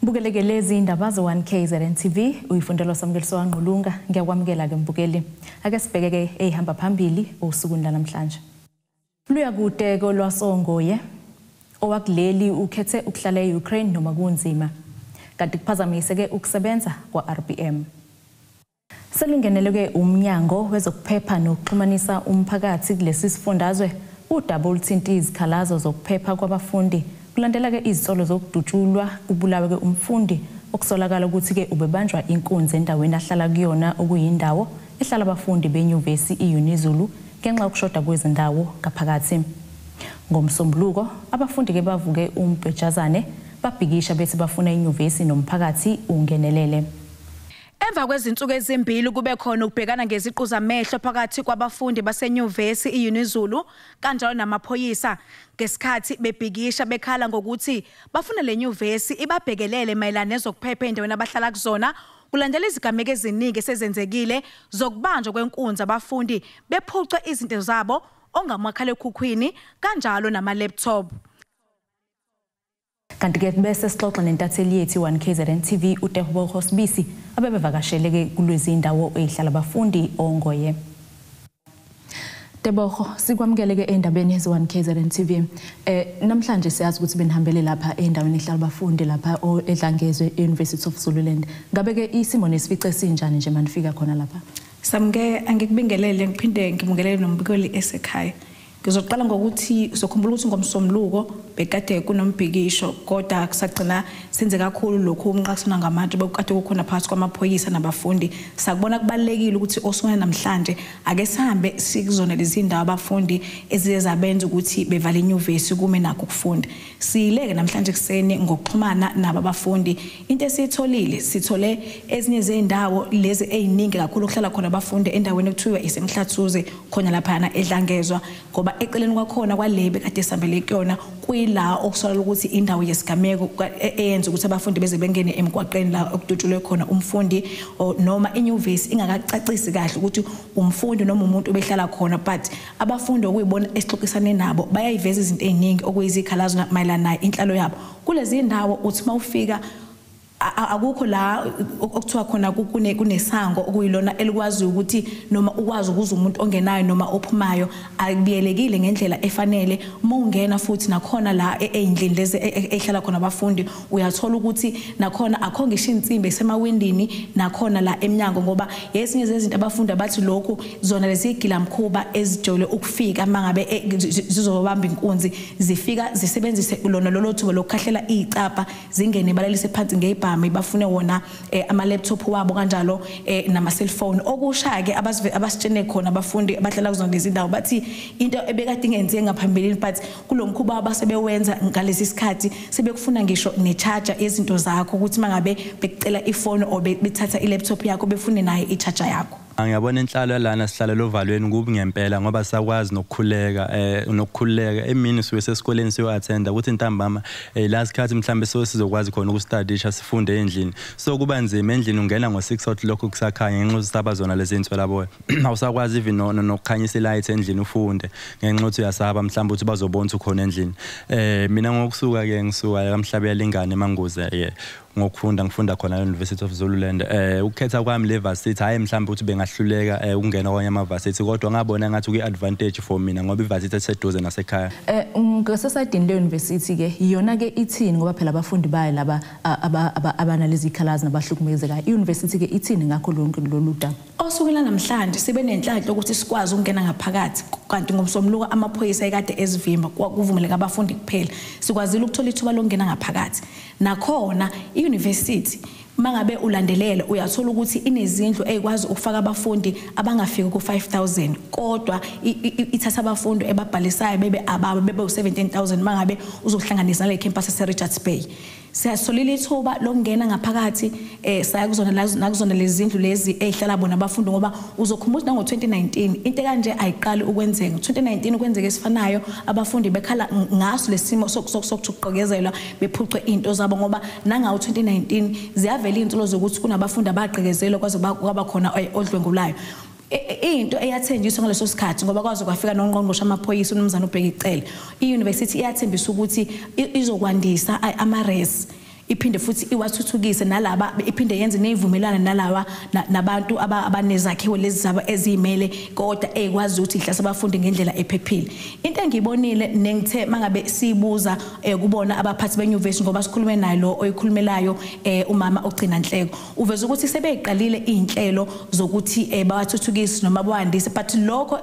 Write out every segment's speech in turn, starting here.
Mbukeleke lezi indaba ze-1 KZN TV uyifundelwa Samukeliso Wangqulunga. Ngiyakwamukela ke mbukeli. Ake sibheke ke ehamba phambili osukwini lanamhlanje. Luya kude kolwasongoye owakuleli ukhethe ukuhlala e-Ukraine noma kunzima. Kanti kuphazamise ke ukusebenza kwa-RBM. Selungenele ke umnyango wezokuphepha nokuxhumanisa umphakathi kulesi sifundazwe udaba oluthinta izikhalazo zokuphepha kwabafundi. Kulandela ke izinsolo zokudutshulwa kubulawe ke umfundi okusolakala ukuthi ke ubebanjwa inkunzi endaweni ahlala kuyona okuyindawo ehlala abafundi benyuvesi iUniZulu ngenxa yokushoda kwezindawo ngaphakathi. Ngomsombuluko abafundi ke bavuke umbhejazane babhikisha bethi bafuna inyuvesi nomphakathi ungenelele. Emva kwezinsuku ezimbili kube khona ukubhekana ngeziqu zamehlo phakathi kwabafundi basenyuvesi iUniZulu kanjalo namaphoyisa ngesikhathi bebhikisha bekhala ngokuthi bafuna le nyuvesi ibabhekelele mayelana nezokuphepha endaweni abahlala kuzona. Kulandela izigameko eziningi esezenzekile zokubanjwa kwenkunzi abafundi bephucwa izinto zabo ongamakhalekhukhwini kanjalo nama-laptop. Kanti ke bese sixoxa nentatheli yethu 1 KZN TV uTebogo Sibisi abebevakashele ke kulezi indawo ezihlala abafundi ongoye. Tebogo, sikwamukele ke endabeni ze 1 KZN TV. Namhlanje siyazi ukuthi benihambele lapha endaweni ehlala abafundi lapha eDlangezwe University of Zululand. Ngabe ke isimo nesifice sinjani nje manifika khona lapha? Samke, angikubingelele ngiphinde ngibingelele nombukeli esekhaya. Ngizoqala ngokuthi sokhumbula ukuthi ngomsombuluko bekade kunombhikisho kodwa kusagcina senze kakhulu lokhu umnqakisana ngabantu bekade kukhona phakathi kwamaphoyisa nabafundi. Sakubona kubalekile ukuthi osukwini namhlanje ake sihambe sikuzona lezi ndawo abafundi eziye zabenza ukuthi bevale inyuvesi kume nakho ukufunda. Siyileke namhlanje kuseni ngokuxhumana nabo abafundi. Into esiyitholile, sithole ezinye zezindawo lezi eziningi kakhulu okuhlala khona abafundi endaweni ekuthiwa iseMhlathuze khona laphana eDlangezwa, ngoba eceleni kwakhona kwalebe kade sihambele kuyona kuyila okusolwa ukuthi indawo yesigameko eyenza ukuthi abafundi beze bengene emgwaqeni la okudutshulwe khona umfundi noma inyuvesi ingakacacisi kahle ukuthi umfundi noma umuntu obehlala khona. But abafundi okuyibona esixoxisane nabo bayayiveza izinto eziningi okuyizikhalazo mayelana nayo inhlalo yabo kulezi ndawo. Uthi mawufika akukho la okuthiwa khona kunesango okuyilona elikwazi ukuthi noma ukwazi ukuza umuntu ongenayo noma ophumayo, akubiyelekile ngendlela efanele. Uma ungena futhi nakhona la eyindlini lezi ehlala khona abafundi uyathola ukuthi nakhona akho ngisho insimbi esemawindini nakhona la eminyango, ngoba yesinye zezinto abafundi abathi lokhu zona lezi gilamkhuba ezijole ukufika mangabe zizobamba inkunzi zifika zisebenzise lona lolo thuba lokukhahlela icapha zingene balalise phansi ngebha bafune wona ama laptop wabo kanjalo nama cellphone. Okusha ke abasitshene khona abafundi abahlala kuzona lezi ndawo bathi into ebekade ingenzeke ngaphambilini, but kulomkhuba abasebewenza ngalesi sikhathi sebekufuna ngisho ne charger yezinto zakho ukuthi mangabe bekucela ifone or bethatha i laptop yakho befune naye i charger yakho. Ngiyabona inhlalo lana sihlala lovalweni kubi ngempela ngoba sakwazi nokukhuleka nokukhululeka emini suke sesikoleni siyo attenda ukuthi ntambama la sikhathi mhlambe so sizokwazi khona ukustudisha sifunde endlini. So kuba nzima endlini ungena ngo6 o'clock kusakhanya ngenxa usaba zona lezi inswelaboya. Awusakwazi even nokukhanyisa ilight endlini ufunde ngenxa ukuthi uyasaba mhlambe ukuthi bazobona ukhona endlini. Mina ngokusuka ke ngisuka kamhlaba yalingane eManguze ngokufunda ngifunda khona e-University of Zululand. Ukukhetha kwami le varsity hayi mhlawumbe ukuthi bengahluleka ukungena kwanye ama-varsity, kodwa ngabona ngathi kuyi-advantage for mina ngoba i-varsity eseduze nasekhaya. Ngasesayidini le-university ke iyona ke ithini, ngoba phela abafundi bayo laba abanalezi ikhalazi nabahlukumezekayo, i-university ke ithini ngakho lonke lolu daba? Osukwini namhlanje sibe nenhlanhla ukuthi sikwazi ukungena ngaphakathi, kanti ngomsombuluko amaphoyisa ekade ezivimba kuvumeleka abafundi kuphela. Sikwazile ukuthola ithuba lokungena ngaphakathi. Nakhona i-university mangabe ulandelele uyathola ukuthi inezindlu ezikwazi ukufaka abafundi abangafiki ku5000, kodwa ithatha abafundi ebabhalisayo bebe ababo bebe u17000 mangabe uzohlanganisa nale campus ese Richards Bay. Siyasolile ithuba lokungena ngaphakathi saya kuzona nakuzona lezi zindlu lezi ezihlala bona abafundi, ngoba uzokhumbula nango 2019 into kanje ayiqali ukwenzeka. 2019 kwenzeke esifanayo abafundi bekhala ngaso lesimo sokugqokezelwa bephucwe into zabo, ngoba nangawo 2019 ziyavela insolo zokuthi kunabafundi abagqekezelwa kwaze kwaba khona odlwengulayo. Into eyathenjiswa ngaleso sikhathi, ngoba kwaze kwafika nongqongqoshe amaphoyisa uMnumzane uBheki Cele, i-university iyathembisa ukuthi izokwandisa ama-res. Iphinde futhi iwathuthukise nalaba, iphinde yenze nezivumelwano nalawa nabantu abanezakhiwo lezi zabo ezimele kodwa ekwazi ukuthi ihlase abafundi ngendlela ephephile. Into engiyibonile nengithe mangabe sibuza kubona abaphathi benyuvesi, ngoba sikhulume naye lo oyikhulumelayo umama ogcina Nhleko, uveza ukuthi sebeyiqalile izinhlelo zokuthi bawathuthukise noma bawandise, but lokho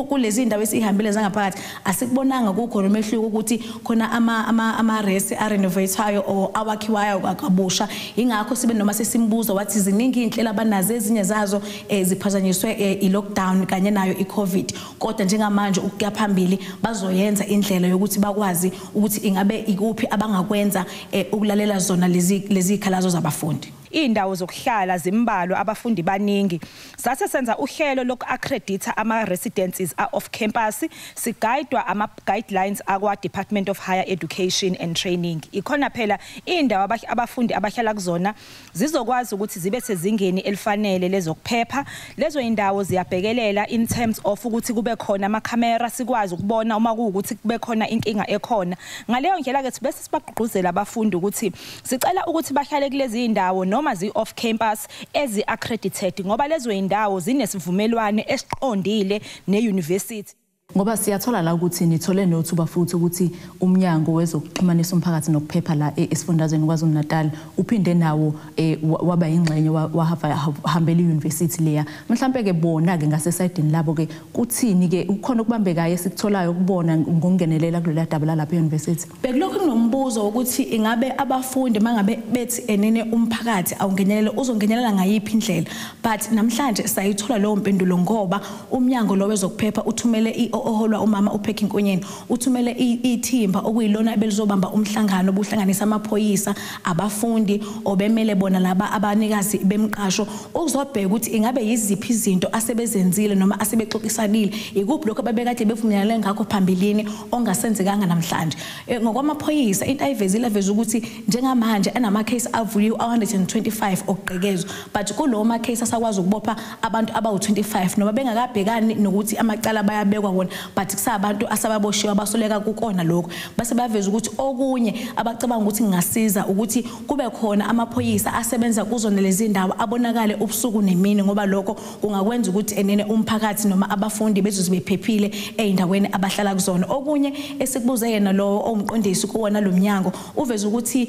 kulezi indawo esihambile zangaphakathi asikubonanga kukho nomehluko ukuthi khona ama res arenovatayo or awakhiwayo kabusha. Ingakho sibe noma sesimbuzo wathi ziningi inhlelo abanazo, ezinye zazo ziphazanyiswe i-lockdown kanye nayo i-COVID, kodwa njengamanje ukuya phambili bazoyenza indlela yokuthi bakwazi ukuthi ingabe ikuphi abangakwenza ukulalela zona lezi ikhalazo zabafundi. Indawo zokuhlala zimbalwa, abafundi baningi. Sase senza uhlelo loku-accredita ama-residences off campus, sigayidwa ama-guidelines akwa Department of Higher Education and Training. Ikhona phela indawo abafundi abahlala kuzona zizokwazi ukuthi zibe sezingeni elifanele lezokuphepha. Lezo indawo ziyabhekelela in terms of ukuthi kube khona amakhamera, sikwazi ukubona uma kuwukuthi kube khona inkinga ekhona. Ngaleyo ndlela ke bese sibagqugquzela abafundi ukuthi sicela ukuthi bahlale kulezi indawo noma zi off campus ezi accredited, ngoba lezo indawo zinesivumelwano esiqondile ne-university. Ngoba siyathola la ukuthi nithole nothuba futhi ukuthi umnyango wezokuxhumanisa umphakathi nokuphepha la esifundazweni KwaZulu-Natal uphinde nawo waba ingxenye wahambela i-university leya. Mhlambe ke bona ke ngasesayidini labo ke kuthini ke ukhona ukubambekayo esikutholayo ukubona ngokungenelela kulela daba lapha e-university? Bekulokhu kunombuzo ukuthi ingabe abafundi mangabe bethi enene umphakathi awungenelele uzongenelela ngayiphi indlela, but namhlanje sayithola leyo mpendulo ngoba umnyango lo wezokuphepha uthumele oholwa umama uPheki Nkonyeni, uthumele ithimba okuyilona belizobamba umhlangano obuhlanganisa amaphoyisa, abafundi obemele bona laba abanikazi bemqasho, ukuzobheka ukuthi ingabe yiziphi izinto asebezenzile noma asebexoxisanile, ikuphi lokho ababekade bevumelane ngakho phambilini ongasenzekanga namhlanje. Ngokwamaphoyisa into ayivezile aveza ukuthi njengamanje anama case avuliwe 125 okugqekezwa, but kulowo ma case asakwazi ukubopha abantu abawu25 noma bengakabhekani nokuthi amacala bayabekwa wona, but kusabantu asababoshiwe abasoleka kukona lokho. Base baveza ukuthi okunye abacabanga ukuthi ngingasiza ukuthi kube khona amaphoyisa asebenza kuzona lezi ndawo abonakale ubusuku nemini, ngoba lokho kungakwenza ukuthi enene umphakathi noma abafundi bezoze bephephile ezindaweni abahlala kuzona. Okunye esikubuze yena lo owumqondisi kuwona lo mnyango uveza ukuthi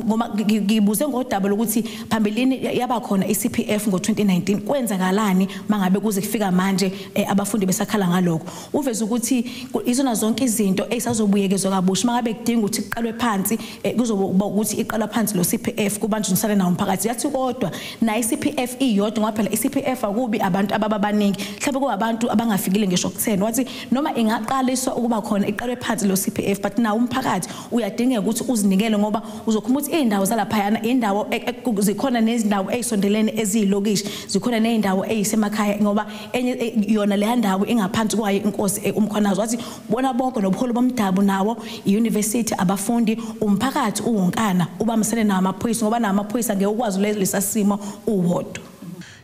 ngoba ngibuze ngodaba lokuthi phambilini yaba khona iCPF ngo2019, kwenzakalani mangabe kuze kufika manje abafundi besakhala ngalokho. Uveza ukuthi izona zonke izinto ezisazobuyekezwa kabusha mangabe kudinga ukuthi iqalwe phansi, kuzoba ukuthi iqalwa phansi lo CPF kubanjisane nawo umphakathi. Yathi kodwa na iCPF iyodwa, ngoba phela iCPF akubi abantu ababaningi, mhlawumbe kuabantu abangafikile ngisho ku10. Wathi noma ingaqaliswa ukuba khona iqalwe phansi lo CPF, but nawo umphakathi uyadingeka ukuthi uzinikele, ngoba uzokhuluma ukuthi indawo zalaphayana indawo zikhona nezindawo ezisondelene eziyilokishi, zikhona nezindawo ezisemakhaya, ngoba enye yona le ndawo ingaphansi kwayo inkosi uMkhwanazi. Wathi bona bonke nobuholi bomdabu nawo i-university, abafundi, umphakathi uwonkana ubambisene nawo amaphoyisa, ngoba nawo amaphoyisa ngeke ukwazi lesa simo uwodwa.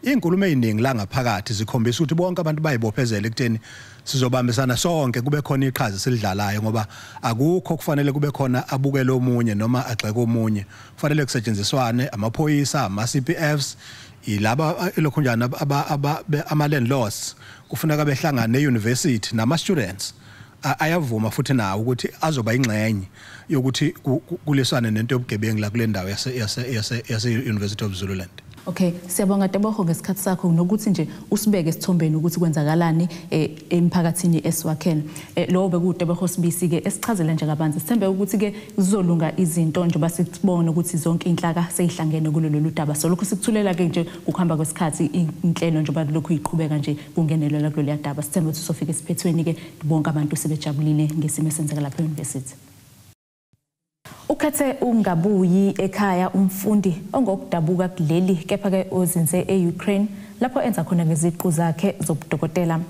Inkulumo eziningi la ngaphakathi zikhombisa ukuthi bonke abantu bayibophezela ekutheni sizobambisana sonke kube khona iqhaza esilidlalayo, ngoba akukho kufanele kube khona abukele omunye noma agxeke omunye. Kufanele kusetshenziswane amaphoyisa, ama CPFs, ilaba elokhunjana ama landlords, kufuneka behlangane ne-university nama students ayavuma futhi nawo ukuthi azoba ingxenye yokuthi kuliswane nento yobugebengu la kule ndawo yase University of Zululand. Okay, siyabonga Tebogo ngesikhathi sakho nokuthi nje usibeke esithombeni ukuthi kwenzakalani emphakathini esiwakhele. Lo bekuTebogo Sibisi ke esichazela nje kabanzi. Sithembe ukuthi ke kuzolunga izinto njengoba sibona ukuthi zonke inhlaka seyihlangene kulolu daba. So lokhu sikuthulela ke nje ukuhamba kwesikhathi inhlelo njengoba lokhu iqhubeka nje kungenelela kulolu daba. Sithembe ukuthi sofika esiphethweni ke bonke abantu sebejabulile ngesimo esenzeka lapha e-university. Ukhethe ungabuyi ekhaya umfundi ongokudabuka kuleli kepha ke ozinze e-Ukraine lapho enza khona ngeziqu zakhe zobudokotela.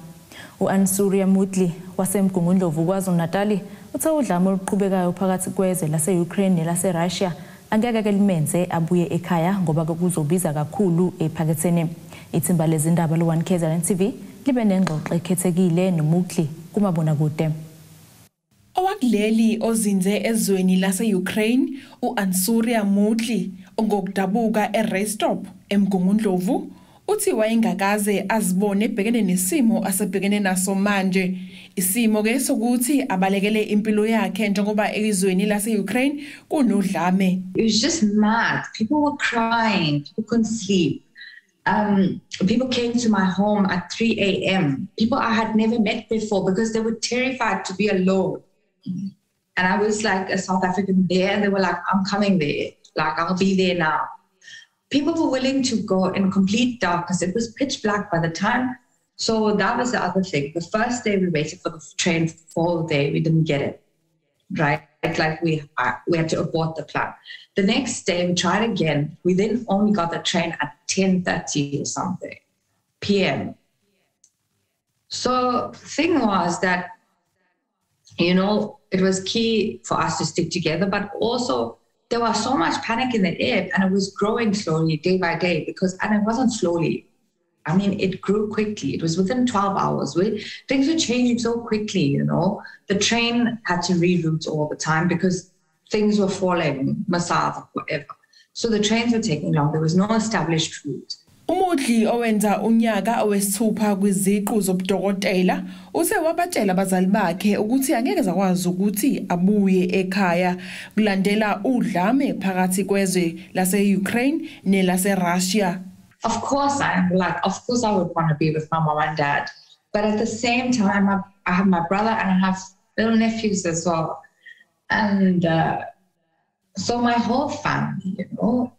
U-Ansuria Mutli waseMgungundlovu KwaZulu-Natal uthe udlame oluqhubekayo phakathi kwezwe lase-Ukraine nelase-Russia angeke ke limenze abuye ekhaya ngoba kuzobiza kakhulu ephaketheni. Ithimba lezindaba lo-1 KZN TV libe nengxoxo ekhethekile noMutli kumabonakude. Owakuleli ozinze ezweni lase-Ukraine u-Ansuria Mutli ongokudabuka eRestop eMgungundlovu uthi wayengakaze azibone ebhekene nesimo asebhekene naso manje. Isimo ke sokuthi abalekele impilo yakhe njengoba ezweni lase-Ukraine kunodlame. It was just mad. People were crying. People couldn't sleep. People came to my home at 3 a.m. People I had never met before because they were terrified to be alone. And I was like a South African there, and they were like, I'm coming there. Like, I'll be there now. People were willing to go in complete darkness. It was pitch black by the time. So that was the other thing. The first day we waited for the train for all day. We didn't get it, right? Like we had to abort the plan. The next day we tried again. We then only got the train at 10:30 or something p.m. So thing was that, you know, it was key for us to stick together, but also there was so much panic in the air, and it was growing slowly day by day because, and it wasn't slowly. I mean, it grew quickly. It was within 12 hours. Things were changing so quickly, you know. The train had to reroute all the time because things were falling, missiles, whatever. So the trains were taking long. There was no established route. Umudli owenza unyaka owesithupha kwiziqu zobudokotela uthe wabatshela abazali bakhe ukuthi angeke zakwazi ukuthi abuye ekhaya kulandela udlame phakathi kwezwe lase-Ukraine nelase-Russia. Of course, I'm like, of course I would want to be with my mom and dad. But at the same time, I have my brother and I have little nephews as well. And so my whole family, you know,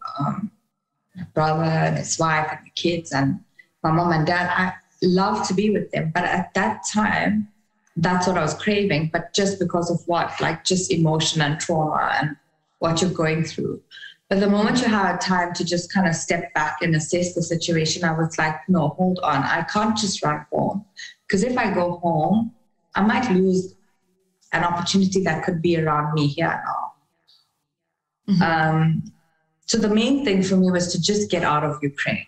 my brother and his wife and the kids and my mom and dad, I love to be with them. But at that time, that's what I was craving. But just because of what, like just emotion and trauma and what you're going through. But the moment you have time to just kind of step back and assess the situation, I was like, no, hold on. I can't just run home. Because if I go home, I might lose an opportunity that could be around me here now. Mm-hmm. So the main thing for me was to just get out of Ukraine,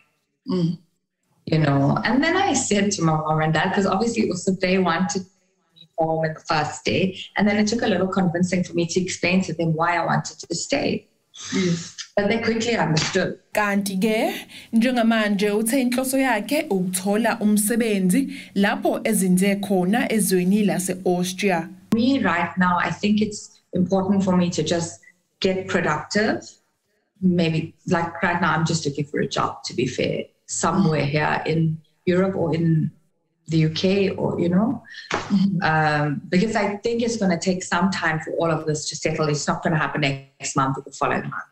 you know. And then I said to my mom and dad, because obviously also they wanted me home in the first day. And then it took a little convincing for me to explain to them why I wanted to stay. Yes. But they quickly understood. Kanti ke njengamanje uthe inhloso yakhe ukuthola umsebenzi lapho ezinze khona ezweni lase-Austria. Me right now, I think it's important for me to just get productive. Maybe like right now I'm just looking for a job, to be fair, somewhere here in Europe or in the UK or, you know, because I think it's going to take some time for all of this to settle. It's not going to happen next month or the following month.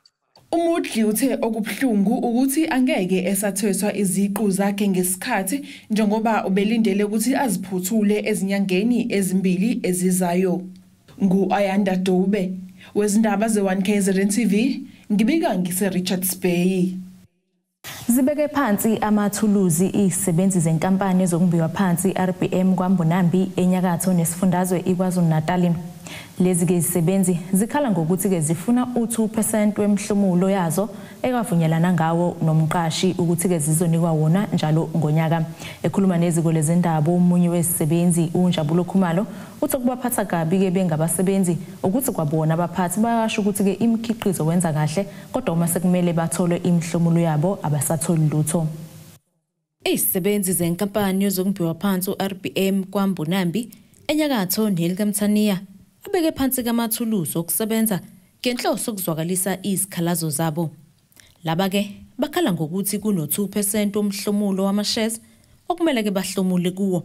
Umudli uthe okubuhlungu ukuthi angeke esathweswa iziqu zakhe ngesikhathi njengoba ubelindele ukuthi aziphuthule ezinyangeni ezimbili ezizayo. Ngu-Ayanda Dube wezindaba ze-1KZN TV, ngibika ngise Richards Bay. Zibeke phansi amathuluzi izisebenzi zenkampani ezokumbiwa phansi RBM kwaMbonambi enyakatho nesifundazwe iKwaZulu-Natal. Lezi ke izisebenzi zikhala ngokuthi ke zifuna u2% wemhlomulo yazo ekavunyelana ngawo nomqashi ukuthi ke zizonikwa wona njalo ngonyaka. Ekhuluma neziko lezindaba omunye wezisebenzi uNjabulo Khumalo uthi kubaphatha kabi ke bengabasebenzi ukuthi kwabona abaphathi bayasho ukuthi ke imikhiqizo wenza kahle kodwa uma sekumele bathole imhlomulo yabo abasatholi lutho. Izisebenzi zenkampani yozokumbiwa phansi uRBM kwaMbonambi enyakatho nelikaMthaniya abeke phansi kamathuluzi okusebenza ngenhloso yokuzwakalisa izikhalazo zabo. Laba ke bakhala ngokuthi kuno 2% womhlomulo wamashares okumele ke bahlomule kuwo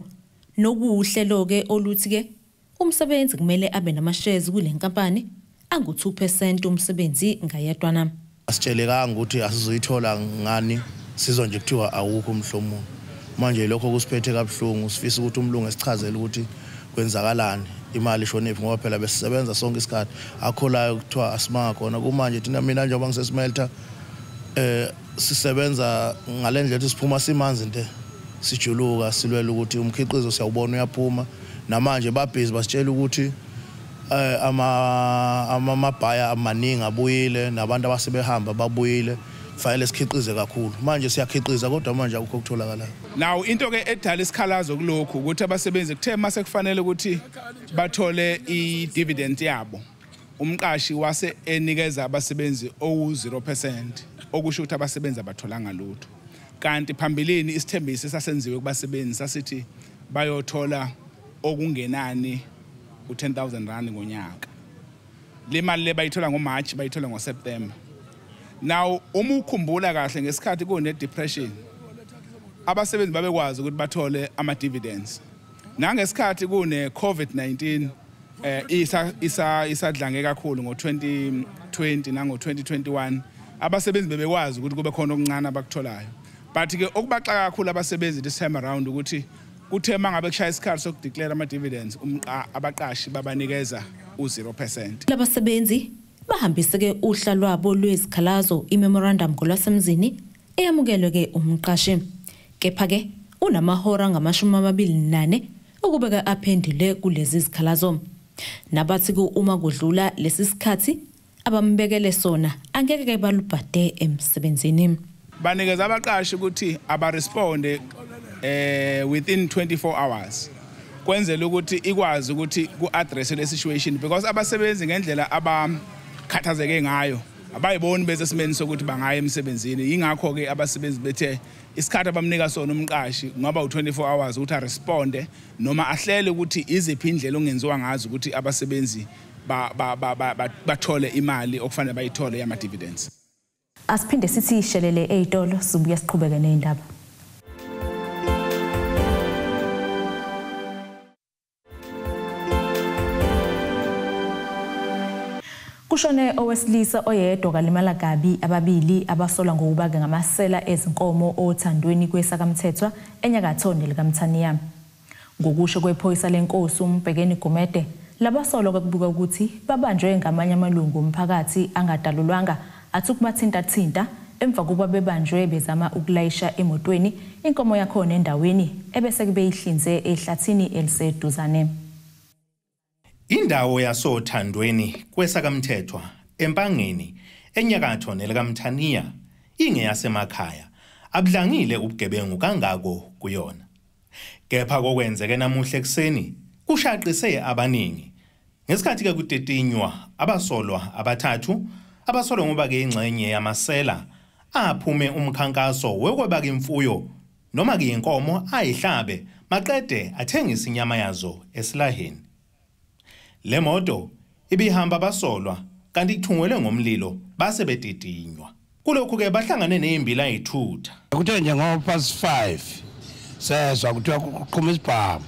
nokuhlelo ke oluthi ke umsebenzi kumele abe namashares kule nkampani angu 2% umsebenzi ngayedwana. Asitshelekanga ukuthi asizoyithola ngani, sizwa nje kuthiwa awukho umhlomulo. Manje lokho kusiphethe kabuhlungu, sifisa ukuthi umlungu esichazele ukuthi kwenzakalani, imali ishonephi, ngoba phela besisebenza sonke isikhathi akholayo kuthiwa asimanga khona. Kumanje thina mina njengoba ngisesmelter sisebenza ngalendlela ukuthi siphuma simanzi nje sijuluka silwela ukuthi umkhiqizo siyawubona uyaphuma. Namanje babhizi basitshela ukuthi amabhaya amaningi abuyile nabantu abasebehamba babuyile. Fanele sikhiqize kakhulu. Manje siyakhiqiza kodwa manje akukho okutholakalayo. Now into ke edala isikhalazo kulokhu ukuthi abasebenzi kuthe mase kufanele ukuthi bathole i-dividend yabo, umqashi wase enikeza abasebenzi owu-0%, okusho ukuthi abasebenzi abatholanga lutho. Kanti phambilini isithembiso esasenziwe kubasebenzi sasithi bayothola okungenani u-10,000 rand ngonyaka. Le mali le bayithola ngoMarch, bayithola ngoSeptember. Now uma ukhumbula kahle ngesikhathi kune depression, abasebenzi babekwazi ukuthi bathole ama dividends. Nangesikhathi kune COVID-19 isadlange kakhulu ngo-2020 nango-2021, abasebenzi bebekwazi ukuthi kube khona okuncane abakutholayo. But ke okubaxa kakhulu abasebenzi this time around ukuthi kuthe mangabe kushaya isikhathi sokudeclare ama dividends, abaqashi babanikeza u-0%. Labasebenzi bahambise-ke uhla lwabo lwezikhalazo i-memorandum ngolwasemzini eyamukelwe-ke umqashi. Kepha-ke unamahora angama-24 ukubeka aphendule kulezi zikhalazo. Nabathi-ke uma kudlula lesi sikhathi abambekele sona angeke-ke balubhade emsebenzini. Banikeza abaqashi ukuthi abaresponde within 24 hours. Kwenzela ukuthi ikwazi ukuthi ku-address le situation, because abasebenzi ngendlela abakhathazeke ngayo abayiboni bese simeni sokuthi bangaya emsebenzini. Ingakho ke abasebenzi bethe isikhathi abamnika sona umqashi ngoba u24 hours ukuthi aresponde noma ahlele ukuthi iziphi indlela ongenziwa ngazo ukuthi abasebenzi bathole imali okufanele bayithole yama dividends. Asiphinde sithi ishelele ezitolo, sibuye siqhubeke nezindaba. Kushone owesilisa oyedwa kalimala kabi ababili abasolwa ngokuba ngamasela ezinkomo othandweni kwesakamthethwa enyakatho nelikaMthaniya. Ngokusho kwephoyisa lenkosi uMbhekeni Gumede, labasolwa kwekubuka ukuthi babanjwe ngamanye amalungu omphakathi angadalulwanga athi ukubathinta-thinta emva kokuba bebanjwe bezama ukulayisha emotweni inkomo yakhona endaweni ebese kubeyihlinze ehlathini eliseduzane. Indawo yasothandweni kwesakamthethwa eMpangeni enyakatho nelikaMthaniya ingeyasemakhaya abudlangile ubugebengu kangako kuyona. Kepha kokwenzeke namuhla ekuseni kushaqise abaningi. Ngesikhathi ke kutetinywa abasolwa abathathu abasolwa ngoba ke ingxenye yamasela aphume umkhankaso wokweba imfuyo noma ke inkomo ayihlabe maqede athengise inyama yazo esilaheni. Le moto ibihamba abasolwa kanti ithungelwe ngomlilo base betitinywa. Kulokhu ke bahlangane nezimbila ezithutha. Kuthe nje ngo past 5 sezwa kuthiwa kuqhuma isibhamu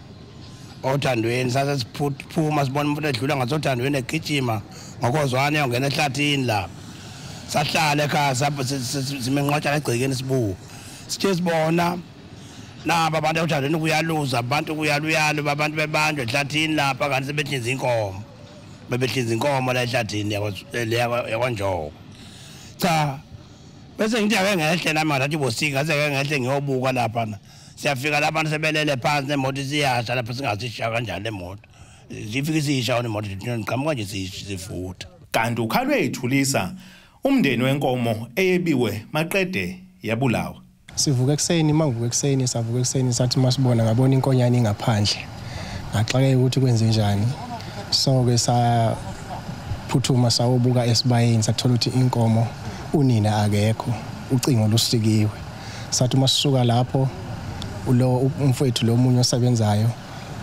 othandweni, sase siphuma sibona umuntu edlula ngasothandweni egijima ngokozwane yongena ehlathini lapha. Sahlala ekhaya simenqotshana egcekeni sibuka. Sithe sibona naba abantu othandweni kuyaluza abantu kuyaluyalo abantu bebanjwe ehlathini lapha kanti sebehlinza inkomo. Bebehlinza inkomo la ehlathini yakwaNjoko. Cha bese ngithi ake ngehle nami ngathi bosika ngase ke ngehle ngiyobuka lapha. Siyafika lapha sebelele phansi nemoto siyasha lapha singasisha kanjani le moto. Sifike sisha nemoto ngiqhamuka nje sifutha. Kanti ukhalwe ethulisa umndeni wenkomo eyebiwe maqede yabulawa. Sivuka ekuseni, mangivuka ekuseni savuka ekuseni sathi masibona ngabona inkonyane ingaphandle. Ngaxakeka ukuthi kwenze njani. So ke saphuthuma sawobuka esibayeni sathola ukuthi inkomo unina akekho, ucingo lusikiwe. Sathi masisuka lapho ulo umfowethu lo munye osebenzayo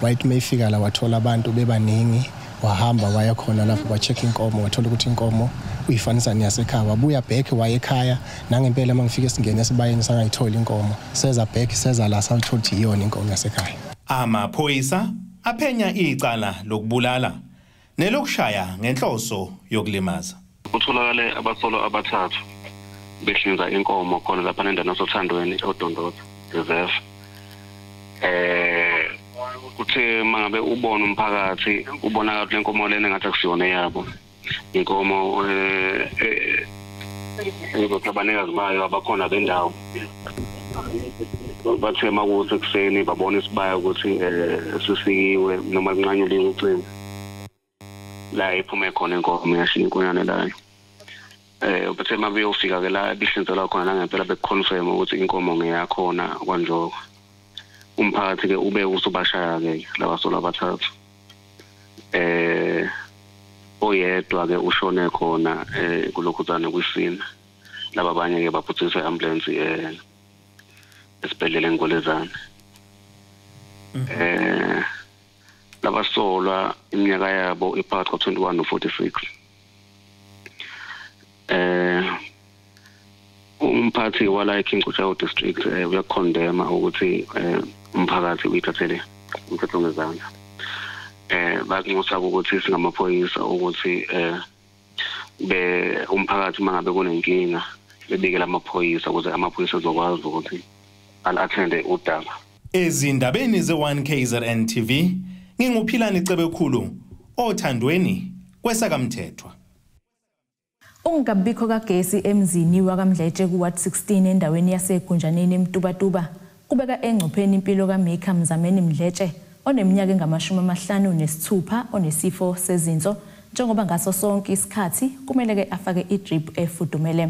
wayethi mayifika la wathola abantu bebaningi, wahamba waya khona lapho wa-check inkomo wathola ukuthi inkomo uyifanisa neyasekhaya. Wabuya back waye ekhaya nangempela mangifika singene esibayeni sangayithola inkomo. Seza back seza la sathola ukuthi iyona inkomo yasekhaya. Amaphoyisa aphenya icala lokubulala nelokushaya ngenhloso yokulimaza. Kutholakale abasolwa abathathu behlinza inkomo khona lapha endaweni yasothandweni eOdondotha Reserve. Kuthe mangabe ubona umphakathi ubonakala ukuthi lenkomo lena ngathi akusiyona yabo. Inkomo abanikazi bayo abakhona bendawo. Bathe makuthi ekuseni babona isibaya ukuthi sisikiwe noma kunqanyuliwe ucingo. La iphume khona inkomo yashiya inkonyane layo. Bathe mabeyofika ke la ebihlinzelwa khona ngempela bekuconfirm ukuthi inkomo ngeyakhona kwaNjoko. Umphakathi ke ube usubashaya ke labasolwa abathathu. Oyedwa ke ushone khona kulokhuzana kwisina. Laba abanye ke baphuthunyiswe ambulance esibhedlela eNgwelezane. Labasolwa iminyaka yabo iphakathi kwa-21 no-46. Umphathi wala eKing Cetshwayo district uyakondema ukuthi umphakathi uyithathele umthetho ngezandla. Bakunxusa ukuthi singamaphoyisa ukuthi be umphakathi mangabe kunenkinga bebikele amaphoyisa ukuze amaphoyisa azokwazi ukuthi al-attende udaba. Ezindabeni ze-1 KZN TV nginguPhilani Cebekhulu othandweni kwesakamthethwa. Ungabikho kagesi emzini wakaMdletshe ku-Ward 16 endaweni yaseGunjaneni eMtubatuba kubeka engcupheni impilo kaMika Mzameni Mdletshe oneminyaka engama-56 onesifo sezinso, njengoba ngaso sonke isikhathi kumele ke afake idrip efudumele.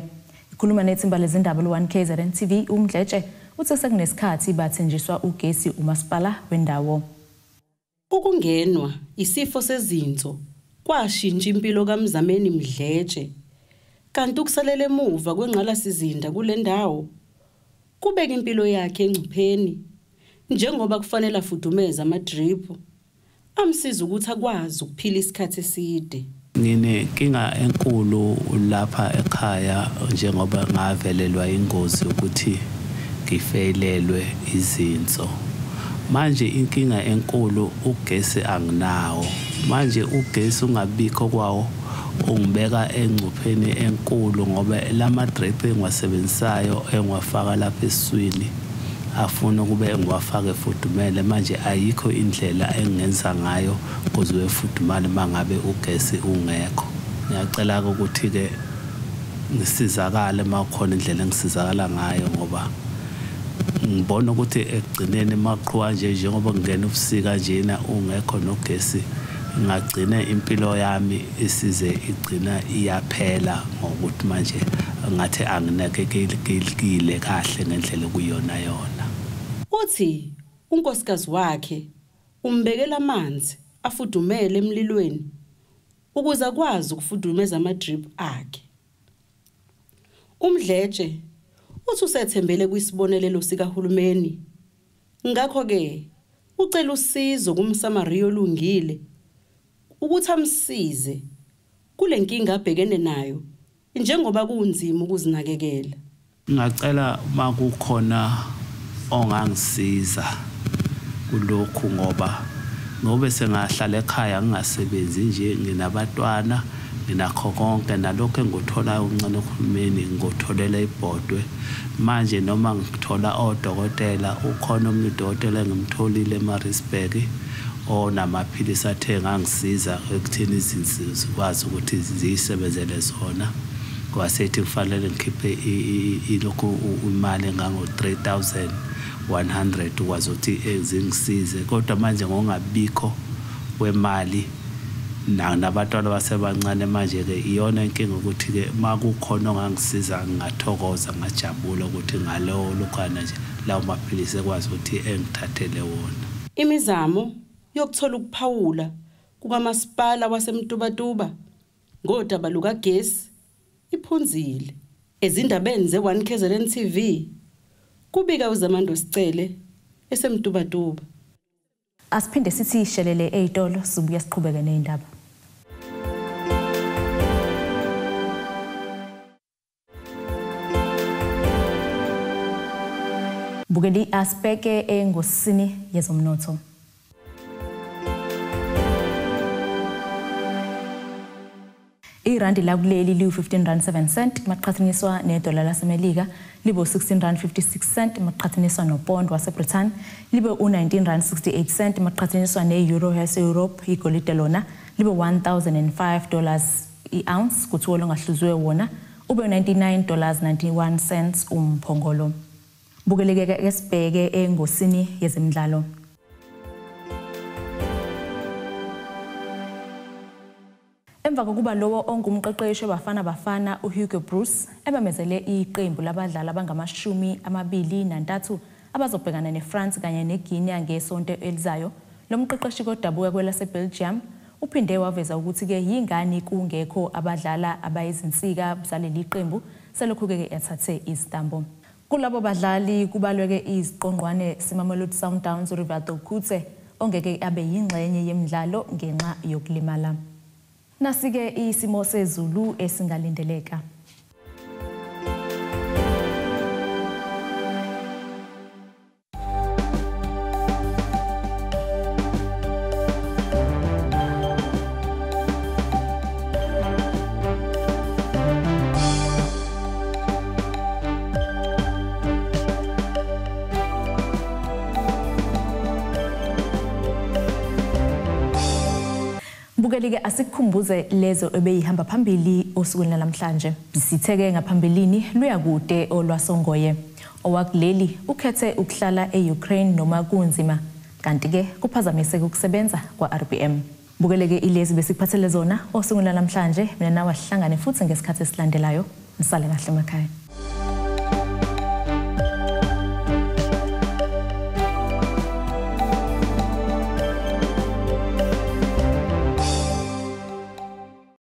Ikhuluma nethimba lezindaba lo-1 KZN TV, uMdletshe uthe sekunesikhathi bathenjiswa ugesi umasipala wendawo. Ukungenwa isifo sezinso kwashintsha impilo kaMzameni Mdletshe, kanti ukusalela emuva kwengqalasizinda kule ndawo kubeka impilo yakhe engcupheni, njengoba kufanele afudumeze amadrip amsiza ukuthi akwazi ukuphila isikhathi eside. Nginenkinga enkulu lapha ekhaya njengoba ngavelelwa ingozi ukuthi ngifeyilelwe izinso. Manje inkinga enkulu ugesi anginawo. Manje ugesi ungabikho kwawo ungibeka engcupheni enkulu ngoba lama drip engiwasebenzisayo engiwafaka lapha esiswini afuna ukube ngiwafake fudumele. Manje ayikho indlela engingenza ngayo ukuze wefudumale mangabe ugesi ungekho. Ngiyacela ukuthi ke ngisizakale makukhona indlela engisizakala ngayo, ngoba ngibona ukuthi ekugcineni maqhuwa nje njengoba kungena ubusika njena ungekho nogesi, ngagcina impilo yami isize igcina iyaphela ngokuthi manje ngathi anginakekelekile kahle ngendlela kuyona yona. Uthi unkosikazi wakhe umbekela amanzi afudumele emlilweni ukuze akwazi ukufudumeza amadrip akhe. UMdletshe uthi usethembele kwisibonelelo sikahulumeni, ngakho ke ucela usizo kumSamariya olungile ukuthi amsize kule nkinga abhekene nayo njengoba kunzima ukuzinakekela. Ngacela makukhona ongangisiza kulokhu, ngoba ngobe sengahlala ekhaya ngingasebenzi nje, nginabantwana nginakho konke, nalokho engikutholayo okuncane kuhulumeni ngikutholela ibhodwe. Manje noma ngithola odokotela, ukhona omunye udokotela engimtholile eMaritzburg onamaphilisi athe ngangisiza ekutheni izinso zikwazi ukuthi ziyisebenzele zona. Kwasethi kufanele ngikhiphe ilokhu imali engango 3100 ukwazi ukuthi zingisize, kodwa manje ngokungabikho kwemali nabantwana basebancane manje ke iyona inkinga ukuthi ke makukhona ongangisiza ngingathokoza ngajabula ukuthi ngalowo lokhana nje lawo maphilisi ekwazi ukuthi engithathele wona. Imizamo yokuthola ukuphawula kukamasipala waseMtubatuba ngodaba lukagesi iphunzile. Ezindabeni ze-1 KZN TV kubika uZamando Sicele eseMtubatuba. Asiphinde sithi shelele eyitolo, sibuya siqhubeke nezindaba. Bukeli asibheke engosini yezomnotho. Irandi lakuleli liwu-15 rand 7 cent maqhathaniswa nedola laseMelika, libe u-16 rand 56 cent maqhathaniswa nopondo waseBritain, libe u-19 rand 68 cent maqhathaniswa ne-euro yase-Europe. Igolide lona libe $1005 i-ounce, kuthiwa olungahluziwe wona ube $99.91 cents umphongolo. Bukeleke ke sibheke engosini yezemidlalo. Emva Emva kokuba lowo ongumqeqeshi weBafana Bafana uHugo Broos ememezele iqembu labadlali abangama-23 abazobhekana neFrance kanye neGuinea ngesonto elizayo, lo mqeqeshi kodabuka kwelaseBelgium uphinde waveza ukuthi-ke yingani kungekho abadlala abayizinsika zaleli qembu selokhu-ke yathathe izitambo. Kulabo badlali kubalweke iziqongqwane seMamelodi Sundowns uRivaldo Coetzee ongeke abe yingxenye yemidlalo ngenxa yokulimala. Nasike isimo sezulu esingalindeleka. Bukeli-ke asikukhumbuze lezo ebeyihamba phambili osukwini namhlanje. Sitheke ngaphambilini luya kude olwasongoye. Owakuleli ukhethe ukuhlala e-Ukraine noma kunzima, kanti-ke kuphazamiseke ukusebenza kwa-RBM. Bukeleke ilezi besikuphathele zona osukwini namhlanje. Mina nawe sihlangane futhi ngesikhathi esilandelayo. Nisale kahle emakhaya.